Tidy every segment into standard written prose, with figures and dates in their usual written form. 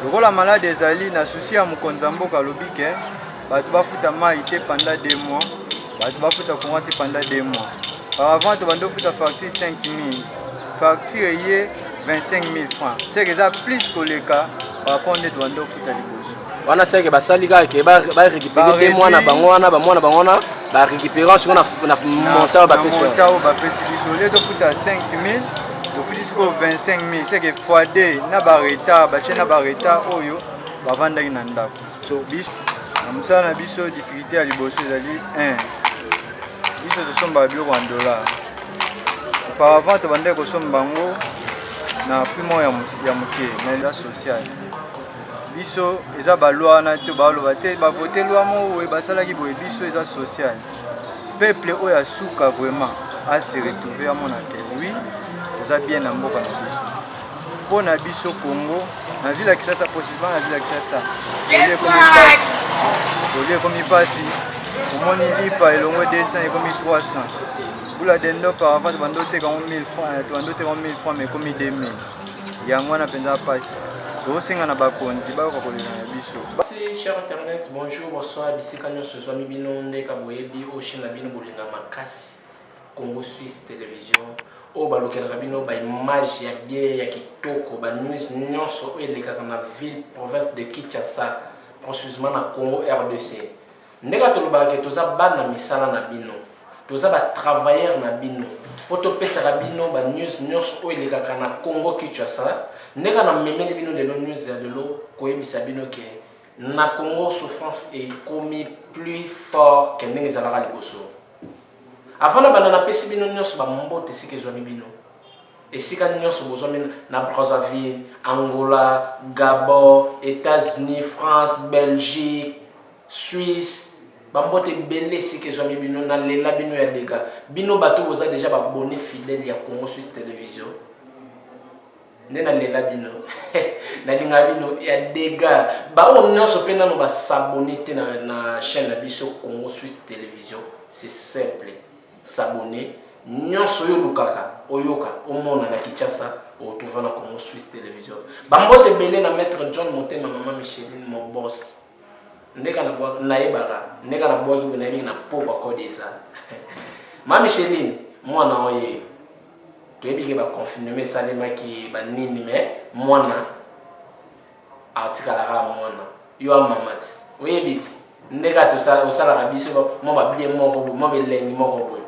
Lokola malade ezali na souci ya mokonzi ya mboka alobi ke bato bafuta mai te pendant 2 mois, bato bafuta courant te pendant 2 mois. Par avant tobandi ofuta facture 5000, facture eye 25000 francs. C'est que eza plus koleka par rapport nde tobandi ofuta liboso. Wana seke basali kaka ke barécupere te mwana bango wana, bamwana bango wana barécupere sikoyo na montant oyo bapesi. Montant oyo bapesi biso, olie tofuta 5000, tofuti sikoyo 25000, c'est que fois 2 na baretard batie na baretard oyo bavandaki na ndako. So biso na mosala na biso, difficulté ya liboso ezali 1, biso tosombaka biloko ya dollar. Auparavant tobandaki kosomba yango na prix moko ya moke. Na eza social, biso eza baloi wana te, baloba te bavote loi moko boye, basalaki boye. Biso eza social, peuple oyo asuka vraiment ase retrouve, amona ke oui, toza bien na mboka na biso. Mpo na biso Congo, na ville ya Kisasa, précisément na ville ya Kisasa, kolia ekomi mpasi, kolia ekomi mpasi. Omoni lipa elongo 200 ekomi 300. Bula dendo, par avant tobandi oteka yango 1000 francs, tobandi oteka yango 1000 francs, mais ekomi 2000. Yango wana mpenza mpasi. Tozosenga na bakonzi bayoka kolela na biso. Merci, cher internet, bonjour, bonsoir, bisika nyonso ezwami bino. Ndeka boyebi oyo chaîne na bino bolinga makasi, Congo Suisse Télévision, oyo balukelaka bino baimage ya bien, ya kitoko, banews nyonso oyo elekaka na ville province de Kinshasa, précisément na Congo RDC. Ndenge tolobaka ke toza bana misala na bino, toza batravailleur na bino mpo topesaka bino banews nyonso oyo elekaka na Congo Kinshasa. Ndenge namemeli bino lelo news ya lelo, koyebisa bino ke na Congo souffrance ekomi plus fort ke ndenge ezalaka liboso. Avant na banda, napesi bino nyonso bambote esika ezwami bino, esika nyonso bozwami, na Brazzaville, Angola, Gabon, États-Unis, France, Belgique, Suisse. Bambote ebele esika ezwami bino. Nalela bino ya dega. Bino bato boza déjà baabonnés fidèle ya Congo Suisse Télévision, nde nalela bino, nalingaka bino ya dega. Baoyo nyonso mpe nano bas'abonner te na chaîne na biso Congo Suisse Télévision, c'est simple, s'abonner. Nyonso oyo olukaka oyoka, omona na Kinshasa, otrouva na Congo Suisse Télévision. Bambote ebele na maître John Motema, mama Micheline Mobos. Ndeka nayebaka ndeka nabwaki boye, nayebi na pokwa kode eza ma Micheline, mwana oyo toyebi ke baconfinement esalemaki banini, mais mwana atikalaka mwana yo amama ti oyebi ti ndenge osalaka biso mwa babie moko boye, mwa belengi moko boye.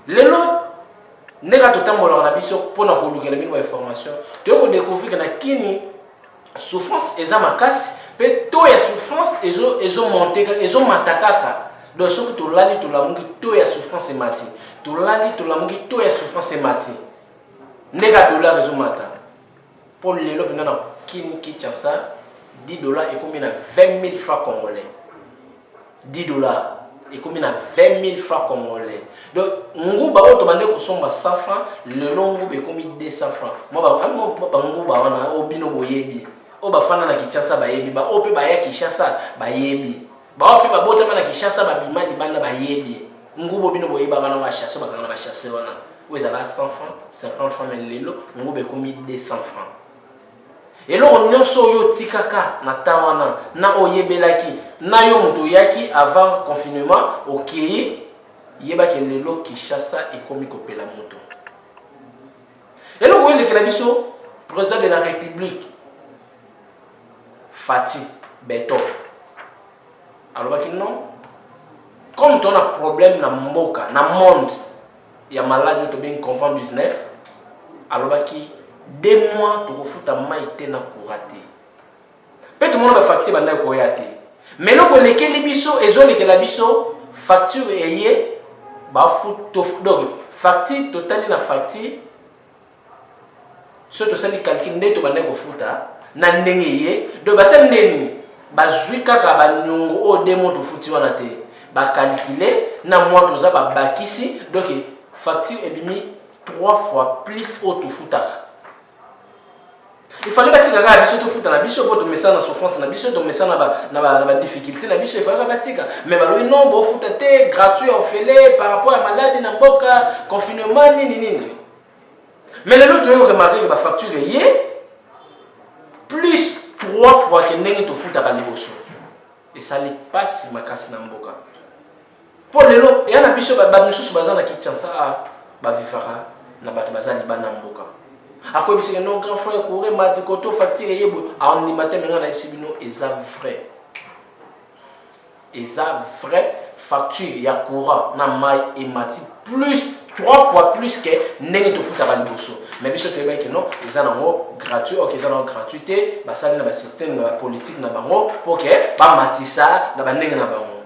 Lelo ndenge totambolaka na biso mpona kolukela bino bainformation, toyei kodécouvrir ke na kini souffrance eza makasi, mpe taux ya souffrance ezomonte, ezomata kaka. Donc soki tolali, tolamuki, taux ya souffrance emati. Tolali, tolamuki, taux ya souffrance emati. Ndenge dollar ezomata, mpo lelo mpenza na kini Kinshasa 10 $ ekomi na 20 000 francs congolais. 10 $ ekomi na 20 000 francs congolais. Donc nguba oyo tobandi kosomba 100 francs, lelo nguba ekomi 200 francs. Mwa banguba wana oyo bino boyebi, oyo bafanda na Kinshasa bayebi, baoyo mpe baya Kinshasa bayebi, baoyo mpe babotama na Kinshasa, babima libanda bayebi nguba bino boyebaka na bachasse, bakanga na bachasse wana oyo ezalaka 100 francs, 50 francs, mais lelo nguba ekomi 200 francs. Eloko nyonso oyo otikaka na temps wana na oyebelaki na yo moto oyaki avant confinement, okei, yebaki lelo Kinshasa ekomi kopela moto. Eloko oyo elekela biso, président de la République Fatshi Béton alobaki non, comme tona problème na mboka, na monde ya maladi oyo tobengi Covid 19, alobaki 2 mois tokofuta mai te na courant te. Mpe tomona bafacture bandaki koya te, mais eloko elekeli biso, ezolekela biso, facture eye donc facture, totali na facture, so tosali calcul nde tobandaki kofuta na ndenge ye. Donc basali nde nini? Bazwi kaka baniongo oyo 2 mois tofuti wana te, bacalculer na mwa toza, babakisi. Donc facture ebimi trois fois plus oyo tofutaka. Ifale batika kaka biso tofuta na biso, mpo tomesana na souffrance na biso, tomesana na badifficulté na biso. Ifale kaka batika, mais balobi non, bofuta te, gratuit, ofele par rapport ya maladi na mboka, confinement, nini nini. Mais lelo toyei remarquer ke bafacture ye plus. 3 fois ke ndenge tofutaka liboso. Esali pasi makasi na mboka. Mpo lelo eya na biso ba misusu baza na Kinshasa a ba vivaka na bato baza libanda mboka. Akoyebisa ke non grand frère courez madi koto facture eye boye aondima te, me ngai nayebisi bino eza vrai. Eza vrai facture ya courant na mai emati plus 3 fois plus que ndenge tofutaka liboso. Mais biso toyebaki ke non eza nango gratuit, ok eza nango gratuit te, basali na ba système na ba politique na bango po ke bamatisa na bandenge na bango.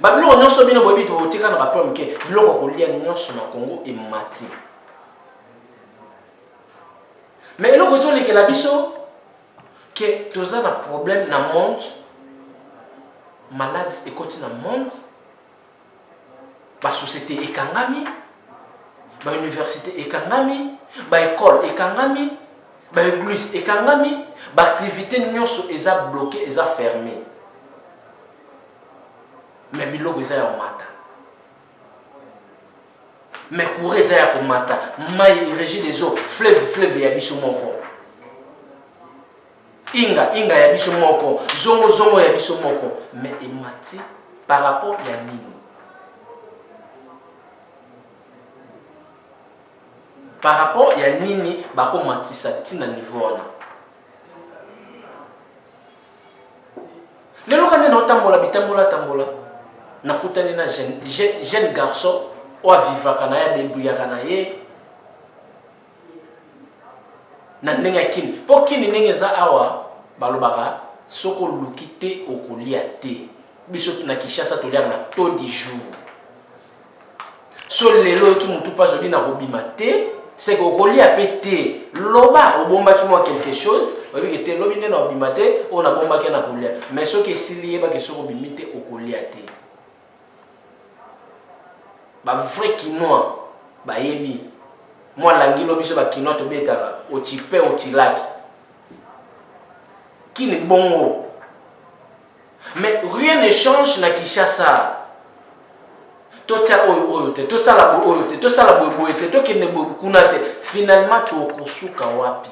Ba biloko nyonso bino boyebi botika na ba plan mike, biloko ya kolia nyonso na Congo emati. Mais eloko ezolekela biso ke toza na problème na monde, malade ekoti na monde, ba société ekangami, ba université ekangami, ba école ekangami, ba église ekangami, ba activité nyonso eza bloqué, eza fermé. Mais biloko eza ya komata, mais courant eza ya komata, mai régie des eaux, fleuve fleuve ya biso moko, inga inga ya biso moko, zongo zongo ya biso moko, mais emati par rapport ya nini? Par rapport ya nini bakomatisa ntina niveau wana? Lelo kande na otambola bitambola tambola, nakutani na jeune, jeune, jeune garçon oyo avivaka na ye, adebrouillaka na ye na ndenge ya kini. Mpo kini ndenge eza awa, balobaka soki oluki te okolia te. Biso na Kinshasa toliaka na taux du jour. So lelo oyoki motu mpasi obi na kobima te, c'est que okolia mpe te. Loba obombaki mwa quelque chose, oyebi ke te lobi nde na obima te, oyo nabombaki na kolia. Mais soki esili, yebaki soki obimi te okolia te. Ba vrai kinois bayebi mwa langilo biso ba kinois tobetaka otipe otilaki kini bongo. Mais rien ne change na Kinshasa. Totia oyo oyo te, tosala boye oyo te, tosala boye boye te, tokende boye kuna te. Finalement tokosuka wapi?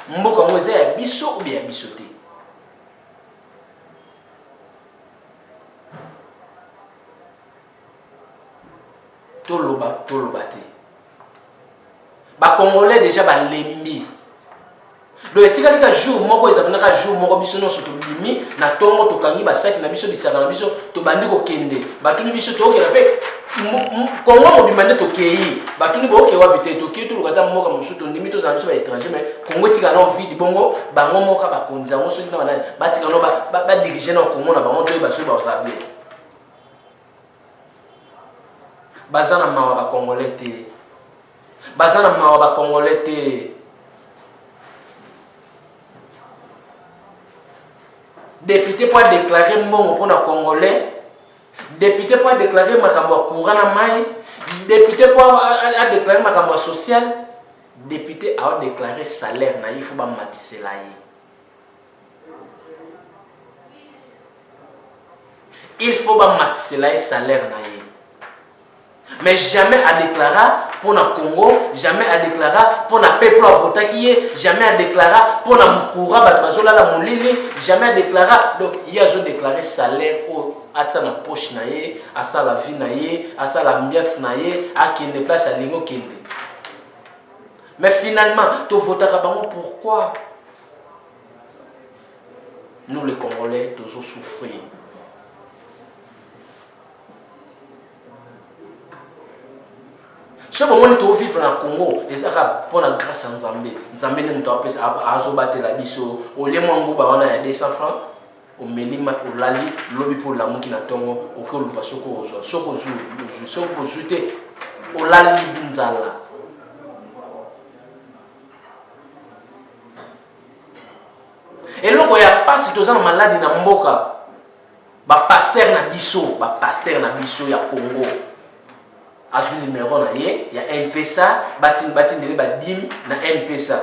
Mboka yango eza ya biso ou bien ya biso te? Toloba toloba te. Ba Congolais déjà balembi. Donc etikali ka jour moko, ezalaka ka jour moko biso nyonso tobimi na tongo, tokangi basaki na biso, bisaka na biso, tobandi kokende. Batuni biso tokokenda mpe Congo mobimba nde tokei. Batuni boke wapi te, tokei toluka ata mboka mosusu, tondimi tozala biso ba étranger, mais Congo etika nao vide bongo. Bango moko bakonzi yango soki na banani batika nao badirige na Congo na bango, toyeba soki bakozala bien. Baza na mawa ba Congolais te, baza na mawa ba Congolais te. Député po adéclare mbongo mpona Congolais, député po adéclare makambo ya courant na mai, député po adéclare makambo ya social, député aodéclare salaire na ye fo bamatisela ye. Il faut bamatisela ye salaire na ye, mais jamais adéclara mpona Congo, jamais adéclara mpona peuple avotaki ye, jamais adéclara mpona courant bato bazolala molili, jamais adéclara. Donc ye azodéclare salaire oyo atia na poche na ye, asala vie na ye, asala ambiance na ye, akende place alingi okende. Mais finalement tovotaka bango pourquoi? Nous les Congolais tozo souffrir. Soki bomoni tovivre na Congo, ezaka mpona grâce ya Nzambe. Nzambe nde moto apesa, azobatela biso. Olie mwa nguba wana ya 200 francs, omeli ma, olali lobi mpo olamuki na ntongo, oke oluka soki ozwa, soki ozwi ozwi, soki ozwi te olali nzala. Eloko ya pasi, toza na maladi na mboka. Bapaster na biso, bapaster na biso ya Congo azwi numero na ye ya M-Pesa, batindeli badime na M-Pesa.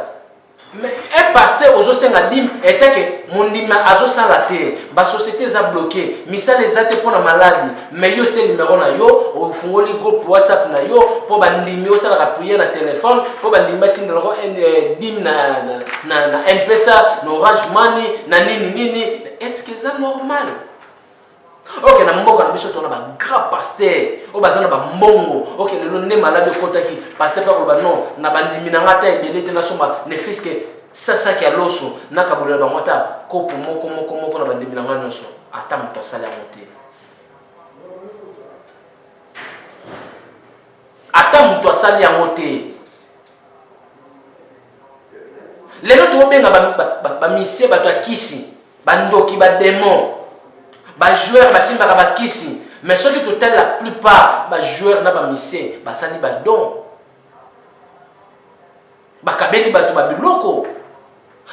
Mais un pasteur ozosenga dime etake mondimi azosala te basociété eza bloqué misala eza te mpo na maladi mais yo tie numero na yo ofungoli groupe whatsapp na yo mpo bandimi osalaka prière na telefone mpo bandimi batindelako eh, dime na, na, na, na mpesa na orange money na nini nini est ce que eza normal Ok na mboka na biso tona ba grand pasteur oyo baza na bambongo. Ok lelo nde malade ekotaki pasteur mpe akoloba non na bandimi na ngai ata ebele te nasomba ne fils que sasaki ya loso nakabolela bango ata kopo moko moko moko na bandimi na ngai nyonso ata moto asali yango te ata moto asali yango te lelo tokobenga bamisie bato ya kisi bandoki bademon bajoueur basimbaka bakisi mais soki totali la plupart bajoueur na bamisie basali badon bakabeli bato babiloko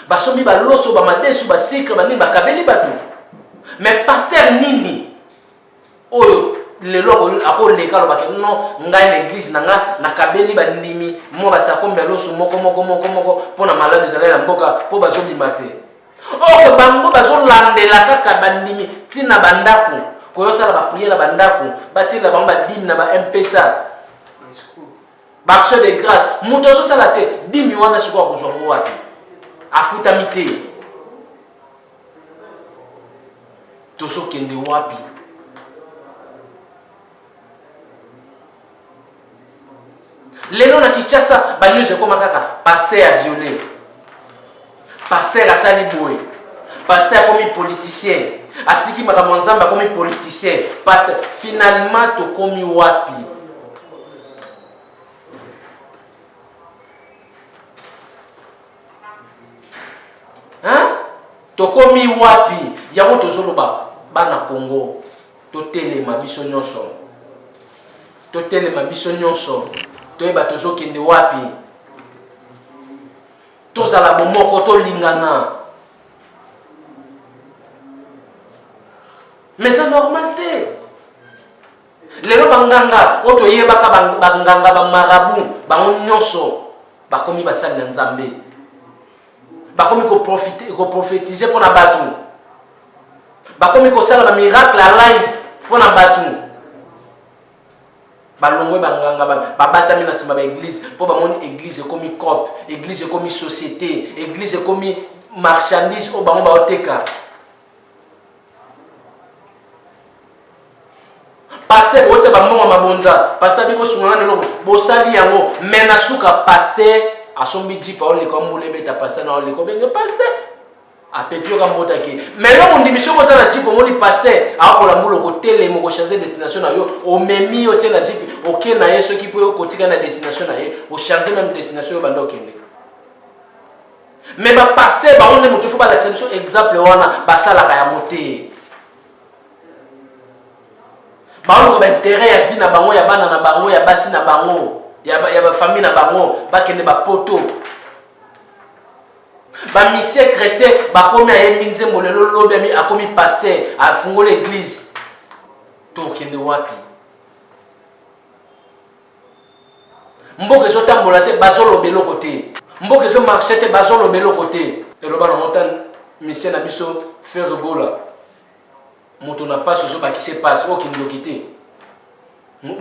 basombi baloso bamadesu basikre banini bakabeli bato mais paster nini oyo lelo akoleka alobaka non ngai na eglise na ngai nakabeli bandimi mwa basakombi ya loso moko moko moko moko mpo na malade ezalaki na mboka mpo bazobima te oko bango bazolandela kaka bandimi ntina bandako koyosala bapriere na bandako batindela bango badimi na ba mpesa baaction de grâce moto azosala te dimi wana sikoyo akozwa ngo wapi afutami te tozokende wapi lelo na kinshasa banews ekoma kaka paster ya viole paster asali boye paster akomi politicien atiki makambo ya nzambe akomi politicien paster finalement tokomi wapi Hein? Tokomi wapi? Yango tozoloba bana Congo totelema biso nyonso. Totelema biso nyonso. Toyeba tozokende wapi? Tozala bomoko, tolingana. Mais ça normal te. Lelo banganga oyo toyebaka banganga ba marabout bango nyonso bakomi basali na Nzambe. Bakomi ko prophétiser mpo na bato. Bakomi kosala ba miracle ya live mpo na bato. Balongwe banganga babatami na nsima ba église mpo bamoni église ekomi coop, église ekomi société, église ekomi marchandise oyo bango baoteka. Pasteur botia bambongo mabonza, pasteur abi bosunga nga na eloko, bosali yango mais na suka pasteur asombi jeep aoleka mbula ebeta pasteur na oleka obenge pasteur apepi yoka mbota ke mais yo mondimi soki oza na jeep omoni pasteur akola mbula okotelema okochange destination na yo omemi yo tie na jeep oke na ye soki mpo okotika na destination na ye ochange meme destination oyo banda okende mais bapasteur bango nde moto ifo balakisa biso exemple wana basalaka yango te baoluka bainteret ya vie na bango ya bana na bango ya basi na bango ya bafamille na bango bakende bapoto bamisie chrétien bakomi ayembi nzembo lelo lobi ami akomi pasteur afungoli église tokende wapi mboka ezotambola te bazoloba eloko te mboka ezomarche te bazoloba eloko te eloba nango ta misie na biso Ferre Gola moto na pasi ozobakise pasi oyo kindoki te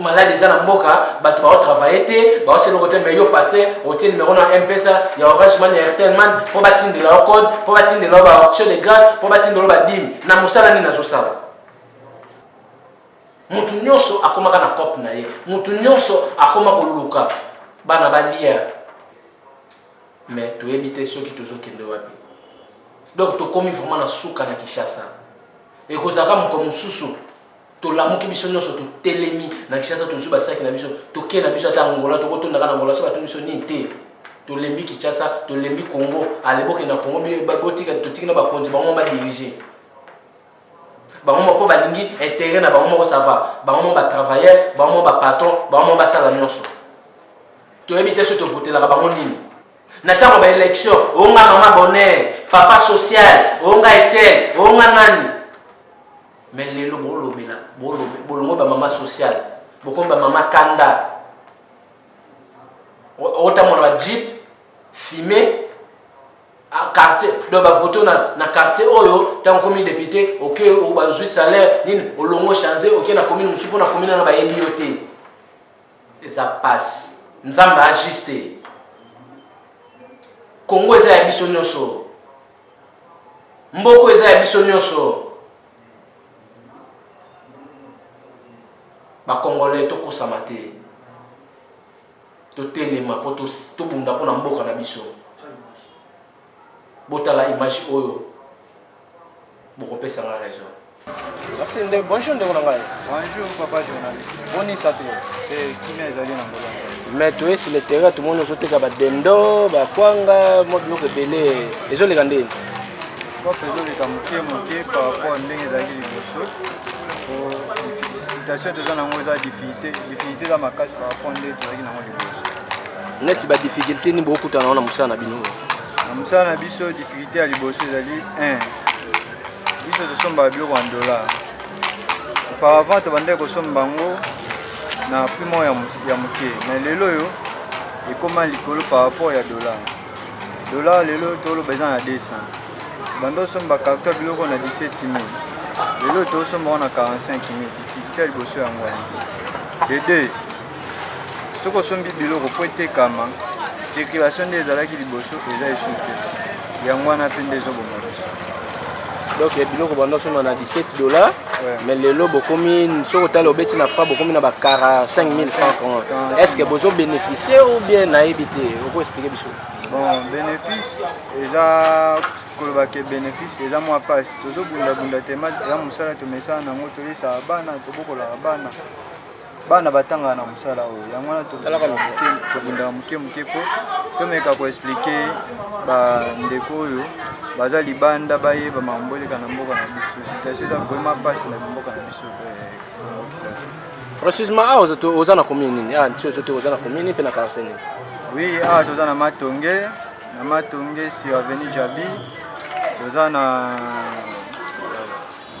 malade eza na mboka bato baotravaille te baosala eloko te mais yo pasteur otie numero na mpesa ya orange man ya airtel man mpo batindela yo code mpo batindela yo baaction de grâce mpo batindela yo badime na mosala nini azosala moto nyonso akomaka na cope na ye moto nyonso akoma koluka bana balia mais toyebi te soki tozokende wapi donc tokomi vraiment na suka na kinshasa ekozalaka moko mosusu tolamuki biso nyonso totelemi na kinshasa tozwi basaki na biso tokei na biso ata angola tokotondaka na angola so batuni biso nini te tolembi kinshasa tolembi congo ale bokende na congo botika totiki na bakonzi bango badirige bango moko balingi intérêt na bango moko ça va bango moko batravailleur bango moko bapatron bango moko basala nyonso toyebi te soki tovotelaka bango nini na ntango ba élection onga mama bonheur papa social onga etel onga nani mais lelo bolobela bolongo bamama social bokomi bamama kanda otamona bajeep fume. Quartier, donc bavote na quartier oyo, ntango okomi député, oke, bazwi salaire nini, olongo, change, oke na commune mosusu, mpo na commune wana bayebi yo te. Eza pasi. Nzambe ajuste. Kongo eza ya biso nyonso, mboko eza ya biso nyonso. Bacongolais, tokosama te, totelema mpo tobunda mpona mboka na biso. Botala image oyo, bokopesanga raison. Merci nde. Bonjour ndeko na ngai. Bonjour papa journaliste. Boni santé? Kimia ezali na ngolo. Mais toye sur le terrain, tomoni ozoteka badendo, bakwanga, mwa biloko ebele. Ezoleka ndeni? Kope ezoleka moke moke par rapport ndenge ezalaki liboso. Situation toza nango eza difficulté, difficulté eza makasi par rapport nde tozalaki nango liboso. Neti badifficulté nini bokutana nango na mosala na bino? Na mosala na biso, difficulté ya liboso ezali 1, biso tosombaka biloko ya dollar. Auparavant tobandaki kosomba yango na prix moko ya moke, mais lelo oyo ekóma likolo par rapport ya dollar. Dollar lelo toloba eza na 200. Banda osomba carton ya biloko na 17 000, lelo tosomba ngo na 45 000. Difficulté ya liboso yango wana. De deux, soki osombi biloko po etekama, circulation nde ezalaki liboso eza esu te. Yango wana mpe nde ezoboma biso. Donc biloko banda osomba na 17 $, mais lelo bokomi, soki otali, obeti na fra, bokomi na ba 45 000 francs. Est ce que bozobénéficie ou bien nayebi te? Okoexpliquer biso. Bon, bénéfice eza, koloba ke bénéfice eza mwa mpasi. Tozobundabunda tema eza mosala tomesana nango, toyesaka bana, tobokolaka bana, bana batangaka na mosala oyo. Yango wana tobundaka moke moke mpo tomeka koexpliquer bandeko oyo baza libanda, bayeba makambo eleka na mboka na biso. Situation eza vraiment mpasi na mboka na biso Kongo Kinshasa. Précisément awa oza na commune nini? Ah, nti ozo te, oza na commune nini mpe na quartier nini? Oui, awa toza na Matonge, na Matonge sur avenue Jabi. Toza na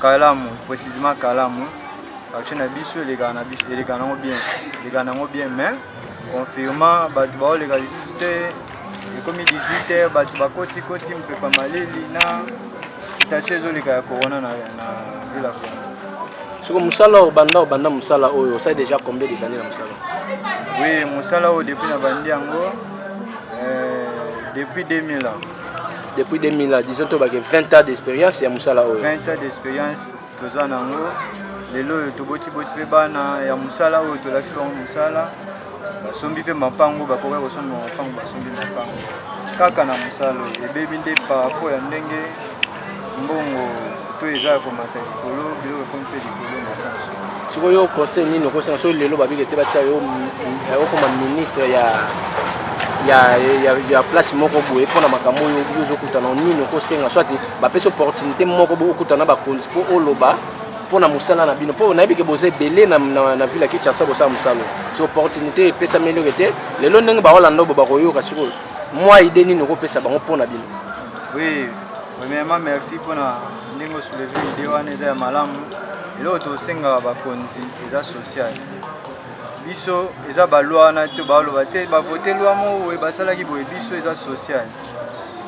Kalamu, précisément Kalamu. Action na biso elekaka na biso, elekaka nango bien, elekaka nango bien, mais confinement, bato baoleka lisusu te. Ekomi 18 heures, bato bakotikoti, mpepa malili na situation ezoleka ya corona na ville ya Congo. Siko mosala oyo, obanda mosala oyo, osali déjà combien des années na mosala? Oui, mosala oyo, depuis na bandi yango, depuis 2000 ans. Depuis 2000 ans, disons tobake 20 ans d'expérience ya mosala oyo. 20 ans d'expérience toza nango. Lelo oyo tobotiboti mpe bana ya mosala oyo, tolakisi bango mosala, basombi mpe mapango, bakoki kosomba mapango, basombi mapango kaka na mosala oyo. Ebebi nde par rapport ya ndenge mbongo to eza ya komata likolo, biloko ekomi mpe likolo na sanso. Sikoyo conseil nini okosenga soki lelo babiki te, batia yo okoma ministre ya place moko boye mpona makambo oyo yo ozokutana? Nini okosenga soit bapesi opportunité moko boye, okutana bakonzi mpo oloba mpona mosala na bino, mpo nayebi ke boza ebele na ville ya Kinshasa bosala mosala? So opportunité epesami eloko te lelo, ndenge baolanda bo bakoyoka sikoyo, mwa idée nini okopesa bango mpona bino? Oui, premièrement merci mpona ndenge osoulever idée wana, eza ya malamu. Eloko tosengaka bakonzi eza social. Biso eza baloi wana te, baloba te bavote loi moko boye, basalaki boye. Biso eza social,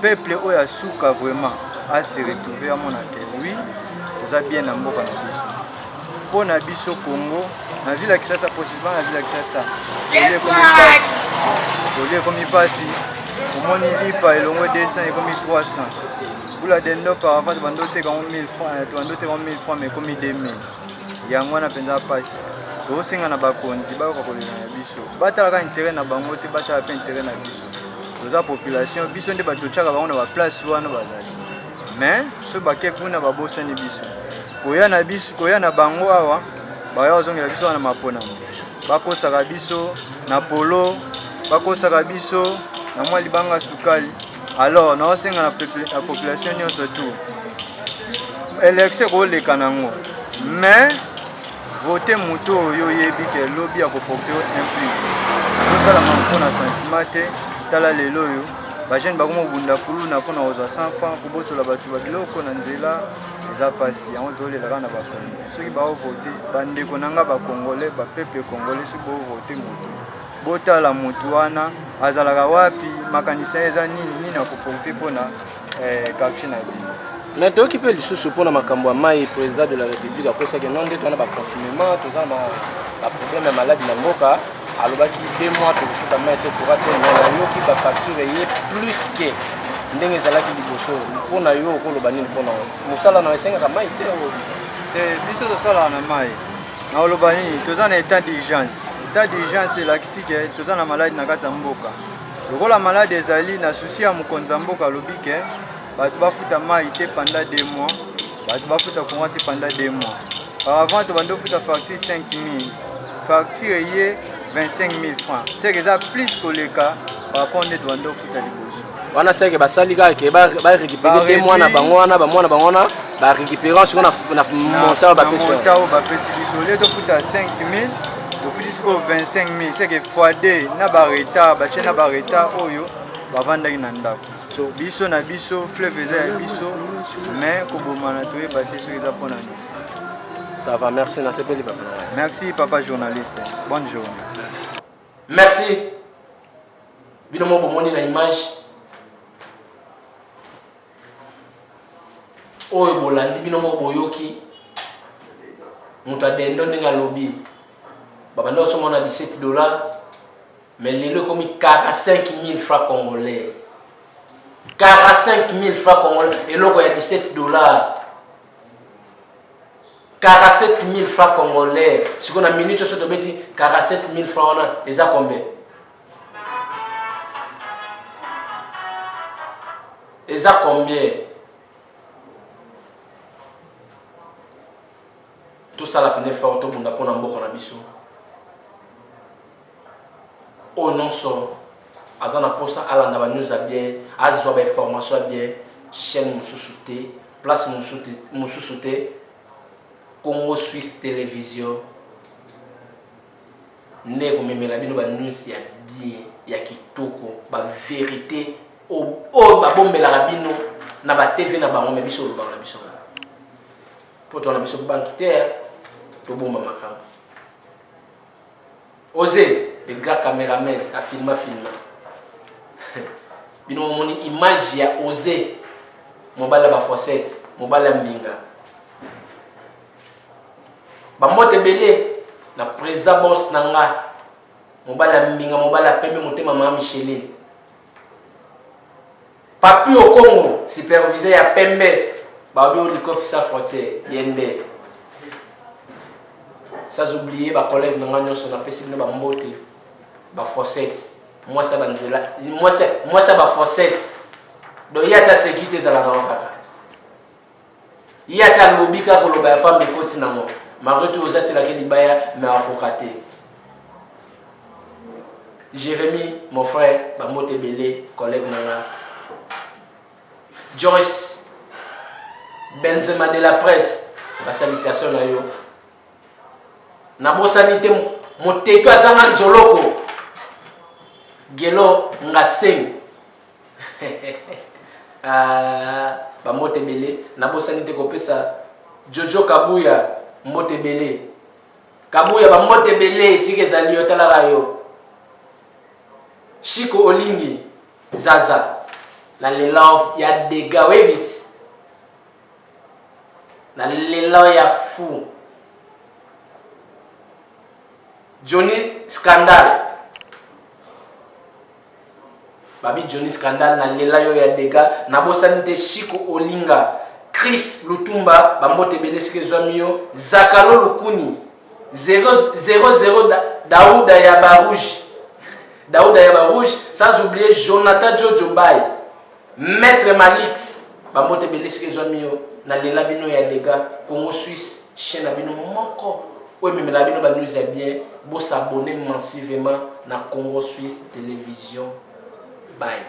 peuple oyo asuka vraiment ase retrouve, amona ke oui, toza bien na mboka na biso. Mpo na biso Congo, na ville ya Kinshasa, précisément na ville ya Kinshasa, kolia ekomi mpasi, kolia ekomi mpasi. Omoni lipa elongo 200, ekomi 300. Bula dendo, auparavant tobanda oteka yango 1000 francs, tobanda oteka yango 1000 francs, mais ekomi 2000. Yango wana mpenza mpasi. Tozosenga na bakonzi bayoka kolela na biso, batalaka intérêt na bango te, batala mpe intérêt na biso. Toza population, biso nde bato totyaka bango na baplace wana bazali, mais so bake kuna, babosani biso. Koya na biso, koya na bango awa, baya kozongela biso wana maponami, bakosaka biso na polo, bakosaka biso na mwa libanga sukali. Alors naosenga na population nyonso tout, élection ekoleka nango, mais vote moto oyo oyebi ke lobi akoporter yo un plus. Tosalama mpona sentiment te. Tala lelo oyo bajeune bakoma kobunda kuluna mpona kozwa 100 franc, kobotola bato babiloko na nzela, eza mpasi. Yango tolelaka na bakonzi, soki baovote, bandeko na nga bacongolais, bapeuple congolais, soki bovote moto, botala motu wana azalaka wapi, makanisi eza nini, nini akoporter mpona Quartier na bino. Mais toyoki mpe lisusu mpona makambo ya mai, président de la République apesaki no nde toza na baconfinement, toza na baproblème ya maladi na mboka. Alobaki 2 mois tokofuta mai te, courant te. Mais nayoki bafacture eye plus que ndenge ezalaki liboso. Mpona yo, okoloba nini mpona mosala na esengaka mai te? Te, biso tosalaka na mai. Nakoloba nini? Toza na état d'urgence. État d'urgence elakisi ke toza na maladi na kati ya mboka. Lokola maladi ezali na souci ya mokonzi ya mboka, alobi ke bato bafuta mai te pendant 2 mois, bato bafuta courant te pendant 2 mois. Par avant tobandi ofuta facture 5000, facture eye 25 000 francs. C'est que eza plus koleka par rapport nde tobandi ofuta liboso. Wana seke basali kaka ke barécupérer 2 mois na bango wana, bamwana bango wana barécupérer sikoyo na montant oyo bapesi. Montant oyo bapesi biso, au lieu tofuta 5000, tofuti sikoyo 25 000. C'est que fois 2 na baretard batie, na baretard oyo bavandaki na ndako. So biso na biso, fleuve eza ya biso, mais kobomana toyeba te soki eza mpona nini. Ça va, merci, nasepeli, papa. Merci, papa journaliste, bonne journée. Merci. Bino mo bomoni na image oyo bolandi, bino moko boyoki moto adendo ndenge alobi. Babanda kosomba na 17 dollars, mais lelo ekomi 45 000 francs congolais. 45 000 francs congolais, eloko ya 17 dollars, 47 000 francs congolais. Sikoyo na minute oso tobeti 47 000 francs wana eza combien? Eza combien? Tosala pene effort, tobunda mpona mboka na biso. Oyo nyonso aza na mposa alanda banews ya bien, azwa bainformation ya bien, chaîne mosusu te, place mosusu te, Congo Suisse Télévision nde ekomemela bino banews ya bien, ya kitoko, bavérité oyo babombelaka bino na batv na bango. Me biso olobaka na biso mpo tona biso banque te, tobomba makambo. Ose le grand caméraman afilma filma bino, momoni image ya Ose, mobali ya bafosete, mobali ya mbinga. Bambote ebele na président bos na nga, mobali ya mbinga, mobali ya pembe, motema mama Micheline Papi Okongo, superviseur ya pembe, babi olikofi sa frontière ye nde. Sans oublier bacollègue na nga nyonso, napesi bino bambote. Bafosete, mwasi ya banzela, mwasi ya bafosete. Donc ye ata sécurité ezalaka nango kaka ye, ata alobi kaka koloba ya pamba ekoti nango. Malgré tout oza tielaki libaya, mais akoka te. Jérémy, mon frère, bambote ebele, collègue na nga Joyce Benzema de la presse, basalutation na yo. Nabosani te moteko azanga nzoloko, Gelo Ngaseng. Ah, bambote ebele. Nabosani te kopesa Jojo Kabuya mbote ebele. Kabuya, bambote ebele esika ezali yo, talaka yo. Shiko Olingi Zaza na lelo ya dega, oyebi ti na lelo ya fou. Johnny Scandal, babi Johnny Scandal, nalela yo ya dega. Nabosani te Shiko Olinga, Chris Lutumba, bambote ebele esika ezwami yo. Zakalo Lukuni 00, Dauda ya Barouge, Dauda ya Barouge. Sans oublier Jonathan Jojo Bay, Maître Malix, bambote ebele esika ezwami yo. Nalela bino ya dega. Congo Suisse, chaîne na bino moko oyo ememela bino banews ya bien. Bosabonner massivement na Congo Suisse Télévision. Bye.